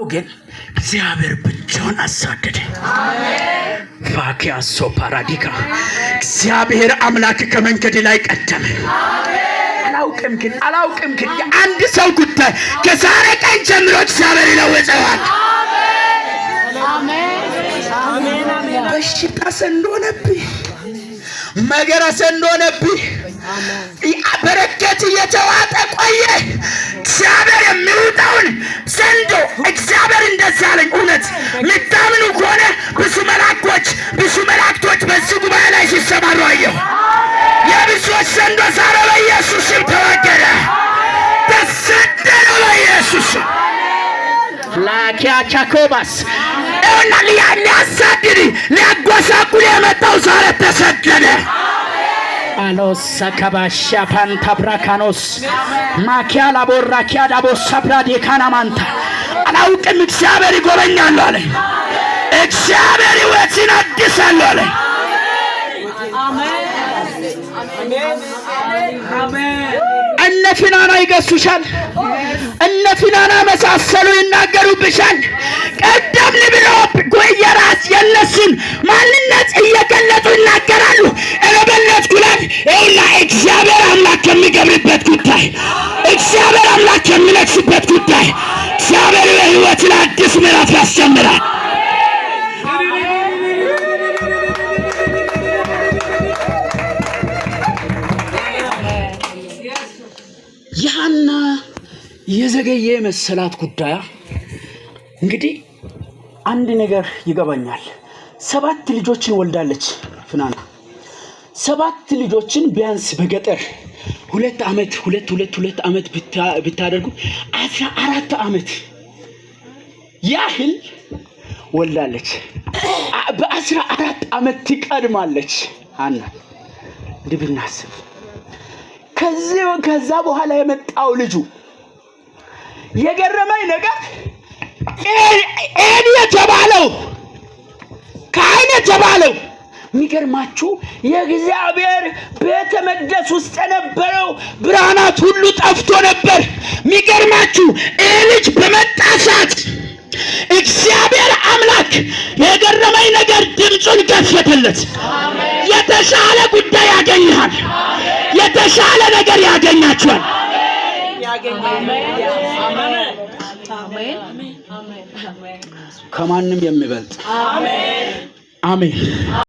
ግን እግዚአብሔር ብቻውን አሳደደ። ፋኪያሶ ፓራዲካ እግዚአብሔር አምላክ ከመንገድ ላይ ቀደመ። አላውቅም ግን አላውቅም ግን የአንድ ሰው ጉዳይ ከዛሬ ቀን ጀምሮ እግዚአብሔር ይለውጠዋል። በሽታ ሰንዶነብህ፣ መገራ ሰንዶነብህ፣ በረከት እየተዋጠ ቆየ። እግዚአብሔር የሚውጠውን ዘንዶ እግዚአብሔር እንደዚህ አለኝ። እውነት ምታምኑ ከሆነ ብዙ መላእክቶች ብዙ መላእክቶች በዚህ ጉባኤ ላይ ሲሰማሩ አየሁ። የብዙዎች ዘንዶ ዛሬ በኢየሱስ ስም ተወገደ፣ ተሰደደ በኢየሱስ ስም። ላኪያ ቻኮባስ እና ሊያሳድድ ሊያጎሳቁል የመጣው ዛሬ ተሰደደ። አሎስ ሰከባሻ ፓንታብራካኖስ ማኪያ ላቦራኪያ ዳቦ ሰብራ ዴካና ማንታ አላውቅም። እግዚአብሔር ይጎበኛል አለ። እግዚአብሔር ሕይወትን አድሳለሁ አለ። እነ ፊናና ይገሱሻል፣ እነ ፊናና መሳሰሉ ይናገሩብሻል። ቀደም ብለው የራስ የእነሱን ማንነት እየገለጡ ይናገራሉ። እበበለት ጉላት ይኸውና፣ እግዚአብሔር አምላክ የሚገብርበት ጉዳይ፣ እግዚአብሔር አምላክ የሚነግስበት ጉዳይ፣ እግዚአብሔር በሕይወትን አዲስ ምዕራፍ ያስጀምራል። የሐና የዘገየ መሰላት ጉዳያ እንግዲህ አንድ ነገር ይገባኛል። 7 ልጆችን ወልዳለች ፍናና። 7 ልጆችን ቢያንስ በገጠር 2 ዓመት 2 2 2 ዓመት ብታደርጉ 14 ዓመት ያህል ወልዳለች። በ14 ዓመት ትቀድማለች ሐና። እንዲህ ብናስብ ከዛ በኋላ የመጣው ልጁ የገረመኝ ነገር ኤሊ የተባለው ካህን የተባለው የሚገርማችሁ የእግዚአብሔር ቤተ መቅደስ ውስጥ የነበረው ብርሃናት ሁሉ ጠፍቶ ነበር። የሚገርማችሁ ይህ ልጅ በመጣ ሰዓት እግዚአብሔር አምላክ የገረመኝ ነገር ድምፁን ከፈተለት። የተሻለ ጉዳይ ያገኝሃል። የተሻለ ነገር ያገኛችኋል። ከማንም የሚበልጥ አሜን።